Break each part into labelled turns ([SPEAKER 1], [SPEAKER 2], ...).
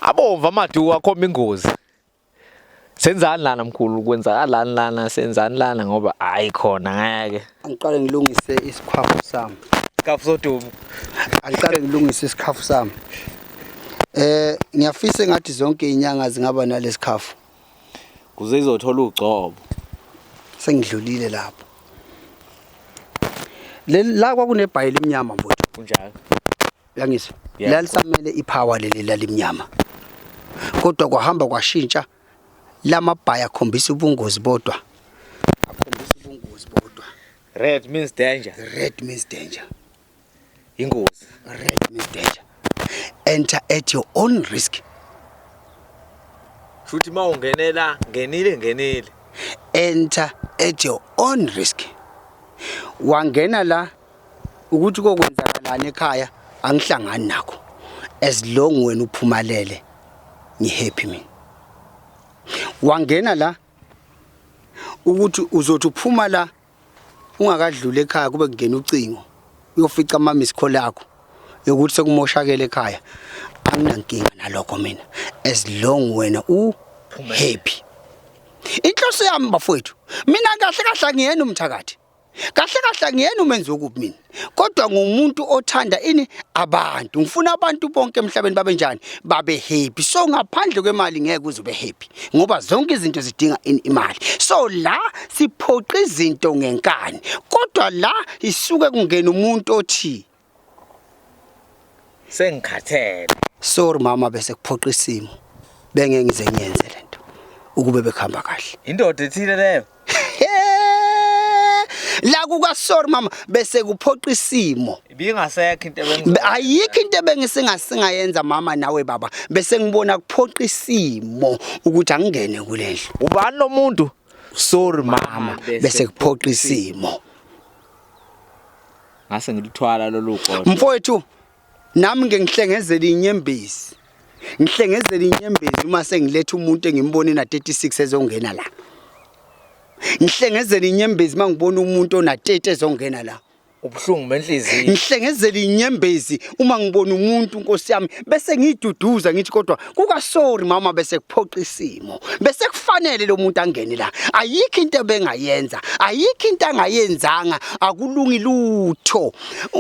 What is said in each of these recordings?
[SPEAKER 1] Abomvu amaduku akhomba ingozi. Senzani lana mkhulu, kwenzakalani lana, senzani lana ngoba hayi khona ngeke.
[SPEAKER 2] Angiqale ngilungise isikhwafu sami.
[SPEAKER 1] Sikhafu sodumo.
[SPEAKER 2] Angiqale ngilungise isikhafu sami. Ngiyafisa engathi zonke izinyanga zingaba nalesikhafu.
[SPEAKER 1] Kuze izothola ugcobo.
[SPEAKER 2] Sengidlulile lapho. Le la kwakunebhayi lemnyama mfowethu.
[SPEAKER 1] Kunjalo.
[SPEAKER 2] Uyangizwa?
[SPEAKER 1] Yeah.
[SPEAKER 2] Lalisamele ipower leli lalimnyama. Kodwa kwahamba kwashintsha lamabhayi akhombisa ubungozi bodwa. Akhombisa ubungozi bodwa.
[SPEAKER 1] Red means danger.
[SPEAKER 2] Red means danger.
[SPEAKER 1] Ingozi.
[SPEAKER 2] Red means danger. Enter at your own risk.
[SPEAKER 1] Futhi mawungenela ngenile ngenile.
[SPEAKER 2] Enter at your own risk. Wangena la ukuthi kokwenzakalani ekhaya angihlangani nakho. As long wena uphumalele ngihappy mina. Wangena la ukuthi uzothi uphuma la ungakadluli ekhaya kube kungena ucingo uyofica ama miss call yakho yokuthi sekumoshakele ekhaya, anginankinga nalokho mina as long wena u happy. Inhloso yami bafowethu, mina kahle kahle angiyena umthakathi, kahle kahle angiyena umenzi wokubi mina, kodwa ngumuntu othanda ini abantu. Ngifuna abantu bonke emhlabeni babe njani, babe happy. So ngaphandle kwemali ngeke uze ube happy ngoba zonke izinto zidinga ini imali. So la siphoqa izinto ngenkani, kodwa la isuke kungena umuntu othi
[SPEAKER 1] Sengikhathele.
[SPEAKER 2] Sorry mama, bese kuphoqa isimo, bengeke ngize ngiyenze lento ukube bekuhamba kahle.
[SPEAKER 1] Indoda ethile leyo.
[SPEAKER 2] La kuka sorry mama bese kuphoqa isimo.
[SPEAKER 1] Ibingasekho into ebengizoyenza.
[SPEAKER 2] Ayikho into ebengisingasingayenza mama nawe baba, bese ngibona kuphoqa isimo ukuthi angingene kulendlu.
[SPEAKER 1] Ubani lo muntu? Sorry mama,
[SPEAKER 2] bese kuphoqa isimo.
[SPEAKER 1] Ngase ngilithwala lolu godo.
[SPEAKER 2] Mfowethu, nami ngihlengezela inyembezi. Ngihlengezela inyembezi uma sengiletha umuntu engimbone na 36 ezongena la. Ngihlengezela inyembezi mangibona umuntu ona 30 ezongena la.
[SPEAKER 1] Ubuhlungu benhliziyo.
[SPEAKER 2] Ngihlengezela inyembezi uma ngibona umuntu Nkosi yami, bese ngiyiduduza ngithi kodwa kuka sorry mama bese kuphoqa isimo. Bese kufanele lo muntu angene la. Ayikho into ebengayenza, ayikho into angayenzanga, akulungi lutho.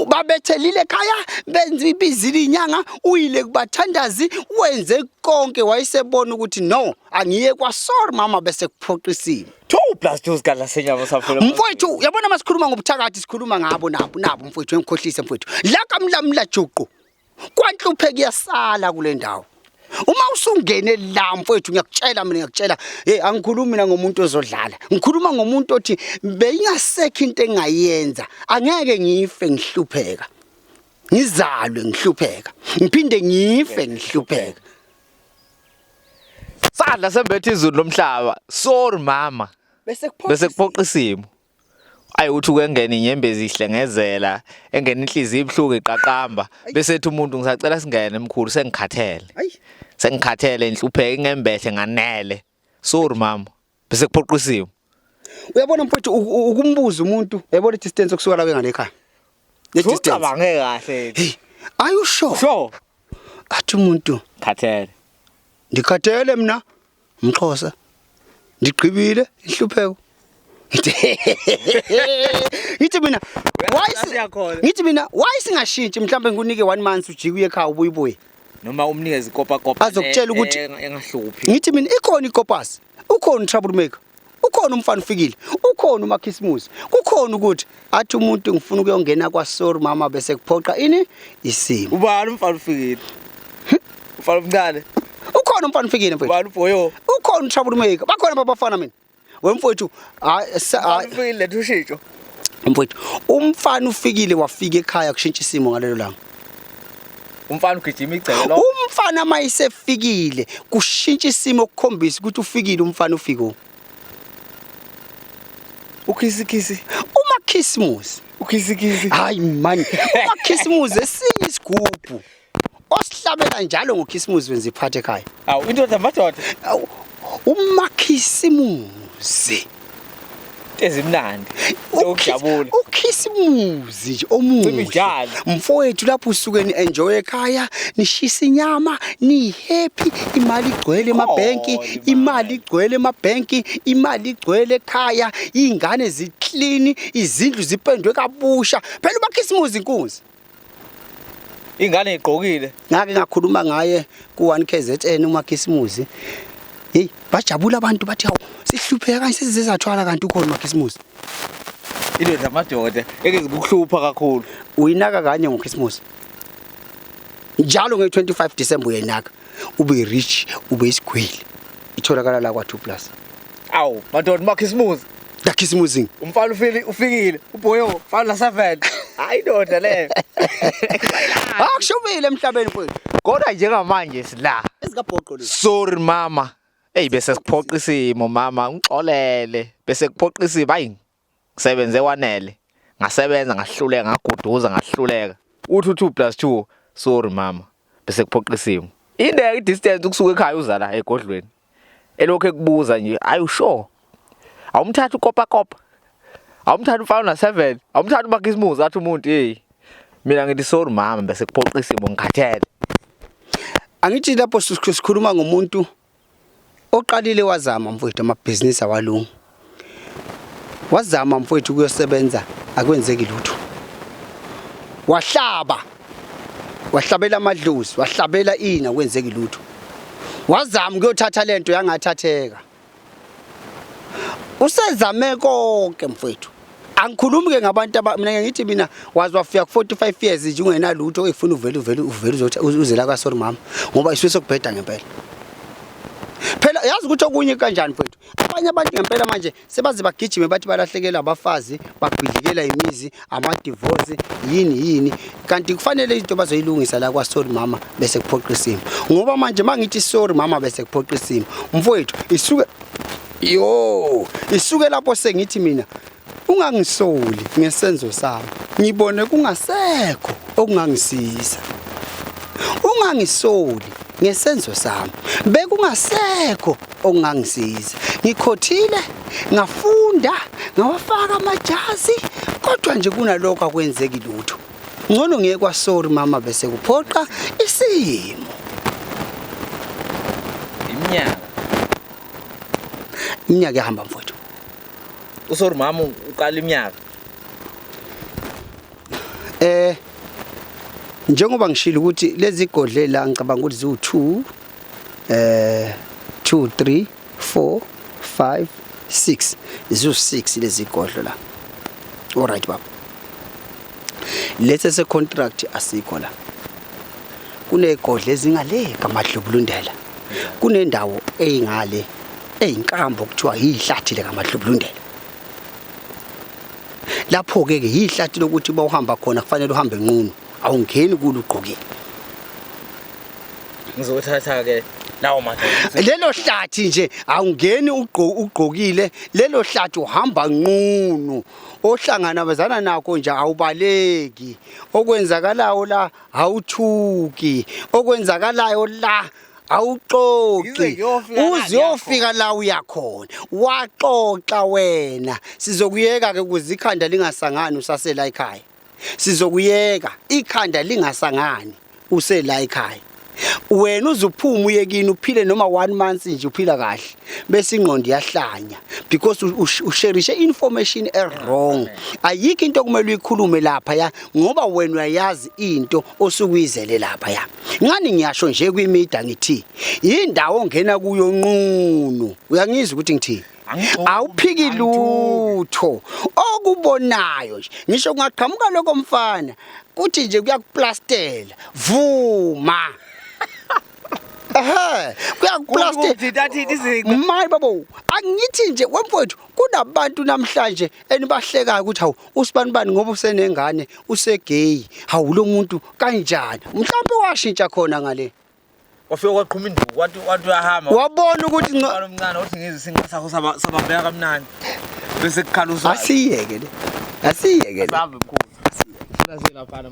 [SPEAKER 2] Babethelile ekhaya, benza ibizile inyanga, uyile kubathandazi, wenze konke, wayesebona ukuthi no, angiye kwa sorry mama bese kuphoqa isimo.
[SPEAKER 1] 2 plus 2 sigadla senyama safela.
[SPEAKER 2] Mfowethu, uyabona masikhuluma ngobuthakathi sikhuluma ngabo nabo nabo mfowethu, engikhohlise mfowethu. La kamlamla juqu kwanhlupheka iyasala kule ndawo. Uma usungene la mfowethu, ngiyakutshela mina, ngiyakutshela, hey, angikhulumi mina ngomuntu ozodlala, ngikhuluma ngomuntu othi beyingasekho into engayenza, angeke ngife ngihlupheka, ngizalwe ngihlupheka, ngiphinde ngife ngihlupheka.
[SPEAKER 1] Sadla sembethe izulu lomhlaba. Sorry mama.
[SPEAKER 2] Bese kuphoqa
[SPEAKER 1] Bese kuphoqa isimo. Ayi uthi ukengena inyembezi ihlengezela, engena inhliziyo ibuhlungu iqaqamba. Bese ethi umuntu ngisacela singene mkhulu sengikhathele.
[SPEAKER 2] Ayi.
[SPEAKER 1] Sengikhathele inhlupheko ingembehle nganele. Sorry mama. Bese kuphoqa isimo.
[SPEAKER 2] Uyabona mfowethu, ukumbuza umuntu, uyabona distance okusuka la ngale ekhaya. Le distance.
[SPEAKER 1] Ucabange kahle.
[SPEAKER 2] Hey, are you sure?
[SPEAKER 1] Sure.
[SPEAKER 2] Athi umuntu
[SPEAKER 1] Khathele.
[SPEAKER 2] Ndikhathele mina mxhosa, ndigqibile inhlupheko. Ngithi mina why
[SPEAKER 1] Siyakhona.
[SPEAKER 2] Ngithi mina why singashintshi, mhlawumbe ngikunike 1 month ujike uye ekhaya ubuye ubuye.
[SPEAKER 1] Noma umnikeze ikopa kopa.
[SPEAKER 2] Azokutshela ukuthi-
[SPEAKER 1] engahluphi.
[SPEAKER 2] Ngithi mina ikhona ikopasi, ukhona trouble maker, ukhona umfana ufikile, ukhona umakhisimusi, kukhona ukuthi athi umuntu ngifuna ukuyongena kwa sorry mama bese kuphoqa ini isimo.
[SPEAKER 1] Ubani umfana ufikile? Umfana omncane.
[SPEAKER 2] Ukhona umfana ufikile mfowethu.
[SPEAKER 1] Ubani ubhoyo?
[SPEAKER 2] Ukhona trouble maker, bakhona babafana mina. We mfowethu, hayi
[SPEAKER 1] Umfana ufikile lethu ushintsho.
[SPEAKER 2] Mfowethu, umfana ufikile wafika ekhaya kushintsha isimo ngalelo langa.
[SPEAKER 1] Umfana ugijima igceke lo.
[SPEAKER 2] Umfana mayisefikile kushintsha isimo okukhombisa ukuthi ufikile umfana ufike.
[SPEAKER 1] Ukhisi khisi.
[SPEAKER 2] Uma Christmas.
[SPEAKER 1] Ukhisi khisi.
[SPEAKER 2] Hayi man, uma Christmas esinye isigubhu osihlabela njalo ngoChristmas wenza iphathe ekhaya.
[SPEAKER 1] Awu indoda madoda.
[SPEAKER 2] Awu, uma Christmas.
[SPEAKER 1] Ezimnandi. Ukujabula.
[SPEAKER 2] Ukhisimuzi nje omuhle.
[SPEAKER 1] Cimijane.
[SPEAKER 2] Mfowethu lapho usuke ni enjoy ekhaya, nishisa inyama, ni happy, imali igcwele emabhenki,
[SPEAKER 1] Ikhona
[SPEAKER 2] imali igcwele emabhenki, imali igcwele ekhaya, izingane ziclean, izindlu zipendwe kabusha. Phela ubakhisimuzi inkunzi.
[SPEAKER 1] Ingane igqokile.
[SPEAKER 2] Ngake ngakhuluma ngaye ku 1 KZN umakhisimuzi. Hey, bajabula abantu bathi hawu sihlupheka kanje sesizathwala kanti ukhona umakhisimuzi.
[SPEAKER 1] Indoda amadoda ekuzikuhlupha kakhulu.
[SPEAKER 2] Uyinaka kanye ngokhisimusi. Njalo nge-25 December uyayinaka. Ube rich, ube isigwili. Itholakala la kwa 2 plus.
[SPEAKER 1] Awu, madoda umakhisimuzi.
[SPEAKER 2] La khisimuzi.
[SPEAKER 1] Umfana ufili ufikile, ubhoyo, mfana la 7. Hayi indoda leyo.
[SPEAKER 2] Akushubile emhlabeni mfowethu.
[SPEAKER 1] Kodwa njengamanje sila.
[SPEAKER 2] Ezikabhoqo lezi.
[SPEAKER 1] Sorry mama. Ey bese siphoqa isimo mama, ungixolele. Bese kuphoqa isimo ayi ngisebenze kwanele. Ngasebenza ngahluleka ngaguduza ngahluleka. Uthi u2 + 2 sorry mama. Bese kuphoqa isimo. Indeke i-distance ukusuka ekhaya uza la egodlweni. Elokhu ekubuza nje, are you sure? Awumthatha ukopa kopa. Awumthatha umfana na 7, awumthatha umakhisimuzi athi umuntu hey. Mina ngithi sorry mama bese kuphoqa isimo ngikhathele.
[SPEAKER 2] Angithi lapho sikhuluma ngomuntu oqalile wazama mfowethu amabhizinisi awalungi. Wazama mfowethu ukuyosebenza akwenzeki lutho. Wahlaba. Wahlabela amadlozi, wahlabela ini akwenzeki lutho. Wazama ukuyothatha lento yangathatheka. Usezame konke mfowethu. Angikhulumi ke ngabantu aba mina ngithi mina waze wafika ku 45 years nje ungenalutho efuna uvele uvele uvele uzothi uze la ka sorry mama ngoba isuke sokubheda ngempela. Phela yazi ukuthi okunye kanjani mfowethu. Abanye abantu ngempela manje sebaze bagijime bathi balahlekela abafazi, babhidlikela imizi, ama divorce yini yini. Kanti kufanele izinto bazoyilungisa la kwa sorry mama bese kuphoqa isimo. Ngoba manje mangithi sorry mama bese kuphoqa isimo. Mfowethu isuke yo isuke lapho sengithi mina ungangisoli ngesenzo sami. Ngibone kungasekho okungangisiza. Ungangisoli ngesenzo sami. Bekungasekho okungangisiza. Ngikhothile, ngafunda, ngawafaka amajazi, kodwa nje kunalokho akwenzeki lutho. Ngcono ngiye kwa sorry mama bese kuphoqa isimo.
[SPEAKER 1] Iminyaka.
[SPEAKER 2] Iminyaka ihamba mfowethu.
[SPEAKER 1] Usorry mama uqala iminyaka.
[SPEAKER 2] Njengoba ngishilo ukuthi lezi godle la ngicabanga ukuthi ziwu 2 2 3 4 5 6 ziwu 6 lezi godlo la. All right baba. Lesi se contract asikho la. Kunegodle ezingale kaMadlubulundela. Kunendawo eyingale eyinkambo kuthiwa yihlathi lekaMadlubulundela. Lapho ke ke yihlathi lokuthi bawuhamba khona kufanele uhambe nqunu, awungeni kulo ugqokile.
[SPEAKER 1] Ngizothatha ke lawo madoda.
[SPEAKER 2] Lelo hlathi nje awungeni ugqokile, lelo hlathi uhamba nqunu. Ohlangana bazana nakho nje awubaleki. Okwenzakalayo la awuthuki. Okwenzakalayo la awuxoxi. Uze uyofika la uyakhona. Waxoxa wena. Sizokuyeka ke ukuze ikhanda lingasangani usasela ekhaya. Sizokuyeka ikhanda lingasangani usela ekhaya. Wena uzuphuma uye kini uphile noma 1 month nje uphila kahle bese ingqondo iyahlanya because usherishe information e wrong. Ayikho into okumele uyikhulume lapha ya ngoba wena uyayazi into osukuyizele lapha ya. Ngani ngiyasho nje kwimida ngithi indawo ongena kuyo nqunu. Uyangizwa ukuthi ngithini? Awuphiki lutho okubonayo nje. Ngisho kungaqhamuka lokho mfana kuthi nje kuyakuplastela vuma. Ehhe kuyakuplastela. Mayi babo angithi nje wemfowethu kunabantu namhlanje enibahlekayo ukuthi hawu usibanibani ngoba usenengane usegay hawu lo muntu kanjani mhlawumbe washintsha khona ngale.
[SPEAKER 1] Wafika kwaqhuma induku wathi wathi uyahamba.
[SPEAKER 2] Wabona ukuthi
[SPEAKER 1] umncane omncane uthi ngizwe isinqa sakho sabambeka kamnandi. Bese kukhala uswazi.
[SPEAKER 2] Asiyeke le. Asiyeke le.
[SPEAKER 1] Asambe mkhulu. Funa siye laphana.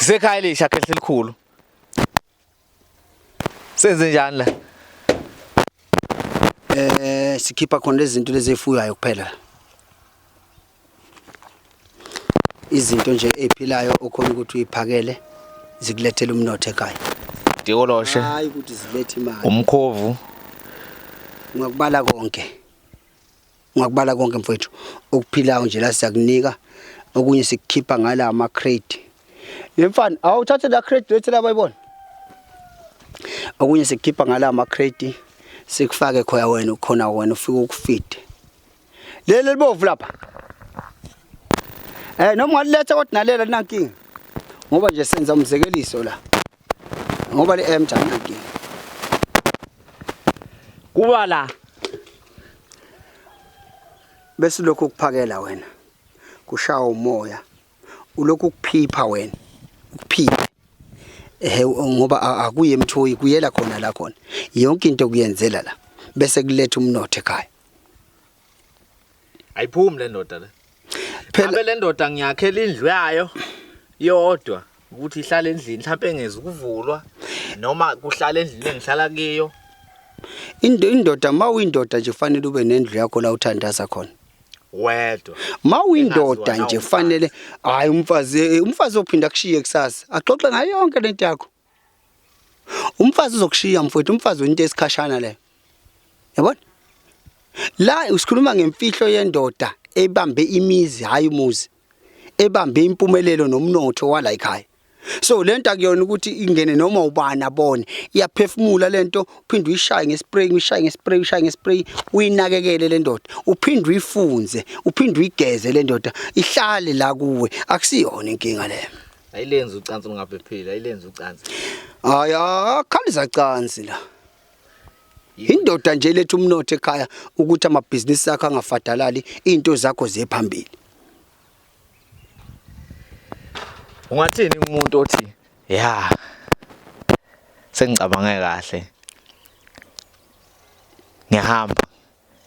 [SPEAKER 1] Ngisekhaya elisha khehle elikhulu. Senze njani la?
[SPEAKER 2] Sikhipha khona lezi zinto lezi ezifuyayo kuphela. Izinto nje eziphilayo okhona ukuthi uyiphakele zikulethele umnotho ekhaya.
[SPEAKER 1] Dikoloshe.
[SPEAKER 2] Hayi ukuthi zilethe imali.
[SPEAKER 1] Umkhovu.
[SPEAKER 2] Ungakubala konke. Ungakubala konke mfowethu. Okuphilayo nje la siyakunika. Okunye sikukhipha ngala ama crate. Ye mfana, awuthathe la crate lethe la bayibona. Okunye sikukhipha ngala ama crate sikufake khoya wena ukhona wena ufike ukufide. Leli libovu lapha. Noma ungaliletha kodwa nalela linankinga. Ngoba nje senza umzekeliso la. Ngoba le empty ayinankinga.
[SPEAKER 1] Kuba la.
[SPEAKER 2] Bese lokhu kuphakela wena. Kushaya umoya. Ulokhu kuphipha wena. Ukuphipha. Ehe ngoba akuye emthoyi kuyela khona la khona. Yonke into kuyenzela la. Bese kuletha umnotho ekhaya.
[SPEAKER 1] Ayiphumi le ndoda le. Phela le ndoda ngiyakhela indlu yayo yodwa ukuthi ihlale endlini mhlawumbe engezi ukuvulwa noma kuhlala endlini engihlala kuyo.
[SPEAKER 2] Indoda mawuyindoda nje kufanele ube nendlu yakho la uthandaza khona.
[SPEAKER 1] Wedwa.
[SPEAKER 2] Mawuyindoda nje kufanele hayi umfazi umfazi ophinda kushiye kusasa axoxe ngayo yonke lento yakho. Umfazi uzokushiya mfowethu umfazi into esikhashana leyo. Yabona? La usikhuluma ngemfihlo yendoda ebambe imizi hayi umuzi. Ebambe impumelelo nomnotho wala ekhaya. So lento akuyona ukuthi ingene noma ubani abone. Iyaphefumula lento uphinde uyishaye ngespray, uyishaye ngespray, uyishaye ngespray, uyinakekele le ndoda. Uphinde uyifunze, uphinde uyigeze le ndoda ihlale la kuwe. Akusiyona inkinga leyo.
[SPEAKER 1] Ayilenzi ucansi olungaphephile, ayilenzi ucansi.
[SPEAKER 2] Hayi akhalisa cansi la. Indoda nje letha umnotho ekhaya ukuthi amabhizinisi akho angafadalali, into zakho ziye phambili.
[SPEAKER 1] Ungathini umuntu othi ya sengicabange kahle ngiyahamba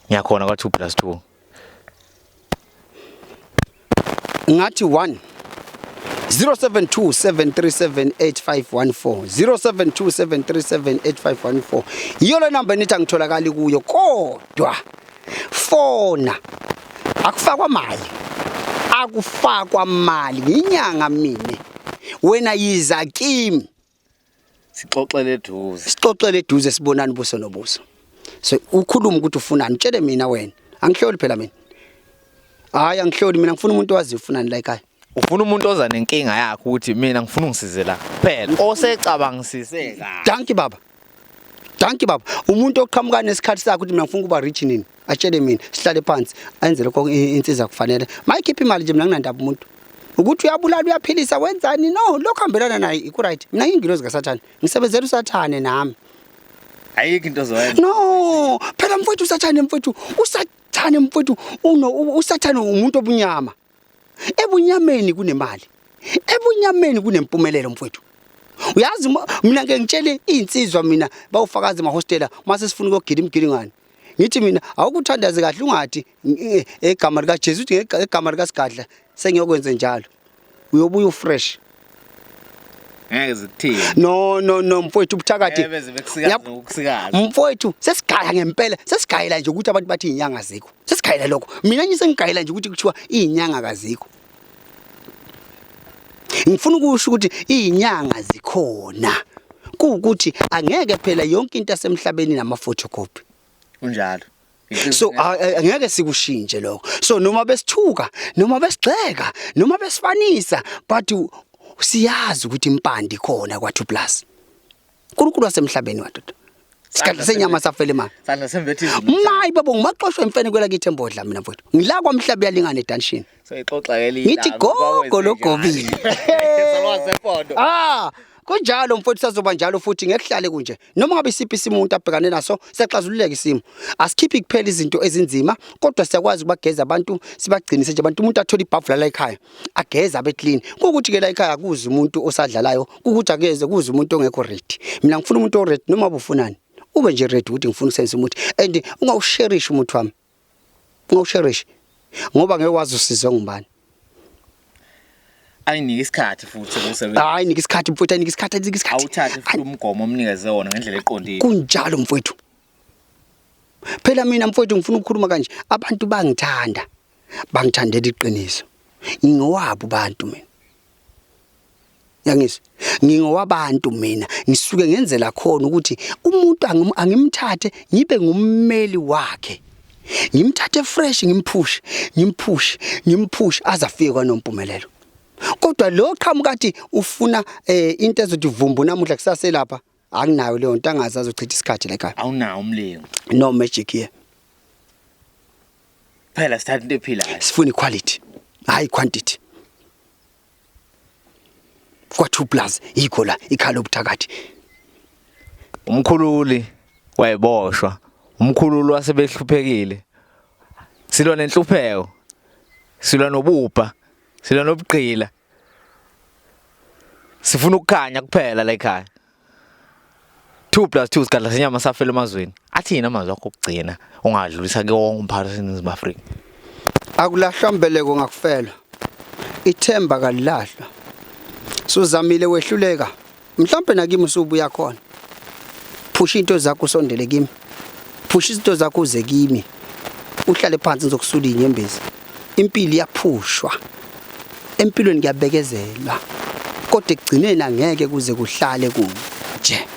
[SPEAKER 1] ngiyakhona kwa 2 plus 2.
[SPEAKER 2] Ngathi 1 0727378514 0727378514 yiyo le number enithi angitholakali kuyo kodwa fona akufakwa mali akufakwa mali nginyanga mina wena yiza kimi
[SPEAKER 1] Sixoxele eduze.
[SPEAKER 2] Sixoxele eduze sibonani buso nobuso. So ukhuluma ukuthi ufunani tshele mina wena. Angihloli phela mina. Hayi angihloli mina ngifuna umuntu owazi ufunani la ekhaya.
[SPEAKER 1] Ufuna umuntu oza nenkinga yakhe ukuthi mina ngifuna ungisize la kuphela. Osecabangisise kahle.
[SPEAKER 2] Danki baba. Danki baba. Umuntu oqhamuka nesikhathi sakhe ukuthi mina ngifuna ukuba rich nini. Atshele mina sihlale phansi enze lokho insiza kufanele. Mayikhipha imali nje mina nginandaba umuntu. Ukuthi uyabulala uyaphilisa wenzani no lokho hambelana naye ku right. Mina ngingilozi kaSathane. Ngisebenzela uSathane nami.
[SPEAKER 1] Ayikho into ozoyenza.
[SPEAKER 2] No, phela mfowethu uSathane mfowethu, uSathane mfowethu uno uSathane umuntu obunyama. Ebunyameni kunemali. Ebunyameni kunempumelelo mfowethu. Uyazi mina ngeke ngitshele insizwa mina bawufakaza emahostela mase sifuna ukuyogida imgilingwane. Ngithi mina awukuthandaze kahle ungathi egama lika Jesu uthi ngegama lika Sigadla sengiyokwenza njalo. Uyobuya ufresh.
[SPEAKER 1] Ngeke zikuthini.
[SPEAKER 2] No no no mfowethu ubuthakathi.
[SPEAKER 1] Ngeke beze bekusikaza ngokusikaza.
[SPEAKER 2] Mfowethu sesigaya ngempela sesigayela nje ukuthi abantu bathi izinyanga azikho. Sesigayela lokho. Mina nje sengigayela nje ukuthi kuthiwa izinyanga kazikho. Ngifuna ukusho ukuthi izinyanga zikhona. Kuwukuthi angeke phela yonke into yasemhlabeni nama photocopy.
[SPEAKER 1] Kunjalo.
[SPEAKER 2] So angeke sikushintshe lokho. So noma besithuka, noma besigxeka, noma besifanisa, but siyazi ukuthi impande ikhona kwa 2 plus. uNkulunkulu wasemhlabeni wadoda. Sigadla senyama safela imali.
[SPEAKER 1] Sandla sembethe izulu.
[SPEAKER 2] Mayi babo ngimaxoshwa imfene kwelakithi embodla mina mfowethu. Ngila kwamhlaba uyalingana edanshini.
[SPEAKER 1] Soyixoxa ke lila.
[SPEAKER 2] Ngithi gogo logobile.
[SPEAKER 1] Salwazi sempondo.
[SPEAKER 2] Ah, kunjalo mfowethu sazoba njalo futhi ngeke kuhlale kunje. Noma ngabe isiphi isimo umuntu abhekane naso siyaxazululeka isimo. Asikhiphi kuphela izinto ezinzima kodwa siyakwazi ukubageza abantu sibagcinise nje abantu umuntu athole ibhavu la ekhaya ageze abe clean. Kuwukuthi ke la ekhaya akuzi umuntu osadlalayo, kuwukuthi akeze kuze umuntu ongekho ready. Mina ngifuna umuntu o ready noma ubufunani. Ube nje ready ukuthi ngifuna ukusebenzisa umuthi and ungawusherish umuthi wami. Ungawusherish ngoba ngeke wazi usizwe ngubani.
[SPEAKER 1] Ayinike isikhathi futhi sokusebenza.
[SPEAKER 2] Hayi nika isikhathi mfowethu, ayinike isikhathi, ayinike isikhathi.
[SPEAKER 1] Awuthathe futhi umgomo omnikeze wona ngendlela eqondile.
[SPEAKER 2] Kunjalo mfowethu. Phela mina mfowethu ngifuna ukukhuluma kanje, abantu bangithanda. Bangithandela iqiniso. Ngingowabo bantu mina. Yangizwa? Ngingowabantu mina, ngisuke ngenzela khona ukuthi umuntu angimthathe ngibe ngummeli wakhe. Ngimthathe fresh ngimphushe, ngimphushe, ngimphushe aze afike kwaNompumelelo. Kodwa lo qhamuka athi ufuna eh, into ezothi vumbu namuhla kusase lapha, akunayo leyo nto angazi azochitha isikhathi la ekhaya.
[SPEAKER 1] Awunawo umlingo.
[SPEAKER 2] No magic here.
[SPEAKER 1] Phela sithatha into ephilayo.
[SPEAKER 2] Sifuna iquality, hayi quantity. Kwa 2 plus yikho la ikhala obuthakathi.
[SPEAKER 1] Umkhululi wayeboshwa. Umkhululi wasebehluphekile. Silwa nenhlupheko. Silwa nobubha. Silwa nobugqila. Sifuna ukukhanya kuphela la ekhaya. 2 plus 2 sigadla senyama safela emazweni. Athini amazwi akho okugcina ongadlulisa kuwo wonke umphakathi waseNingizimu Afrika?
[SPEAKER 2] Akulahlwa mbeleko ngakufelwa. Ithemba kalilahlwa. Suzamile wehluleka. Mhlawumbe nakimi usubuya khona. Phusha into zakho usondele kimi. Phusha izinto zakho uze kimi. Uhlale phansi ngizokusula izinyembezi. Impilo iyaphushwa. Empilweni kuyabekezelwa. Kodwa ekugcineni angeke kuze kuhlale kunje.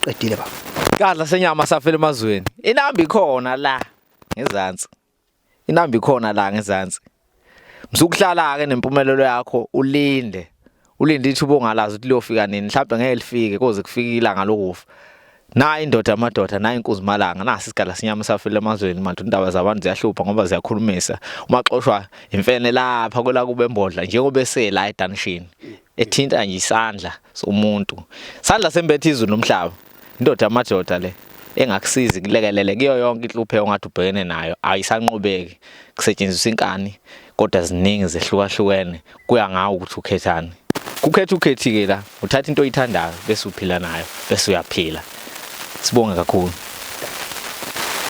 [SPEAKER 2] Qedile baba.
[SPEAKER 1] Gadla senyama safela emazweni. Inamba ikhona la ngezansi. Inamba ikhona la ngezansi. Msukuhlala ke nempumelelo yakho ulinde. Ulinde ithuba ongalazi ukuthi liyofika nini. Mhlawumbe ngeke lifike koze kufike ilanga lokufa. Nayi indoda yamadoda, nayi inkunzi malanga, nasi isigala sinyama safile emazweni manje indaba zabantu ziyahlupha ngoba ziyakhulumisa. Uma xoshwa imfene lapha kwela kube embodla njengoba esela edanshini ethinta nje isandla somuntu. Sandla sembethe izulu nomhlaba. Indoda yamadoda le engakusizi kulekelele kuyo yonke inhlupheko ongathi ubhekene nayo ayisanqobeki. Kusetshenziswa inkani kodwa ziningi zehlukahlukene kuya ngawe ukuthi ukhethani. Kukhetha ukhethi-ke la, uthatha into oyithandayo bese uphila nayo bese uyaphila. Sibonge kakhulu.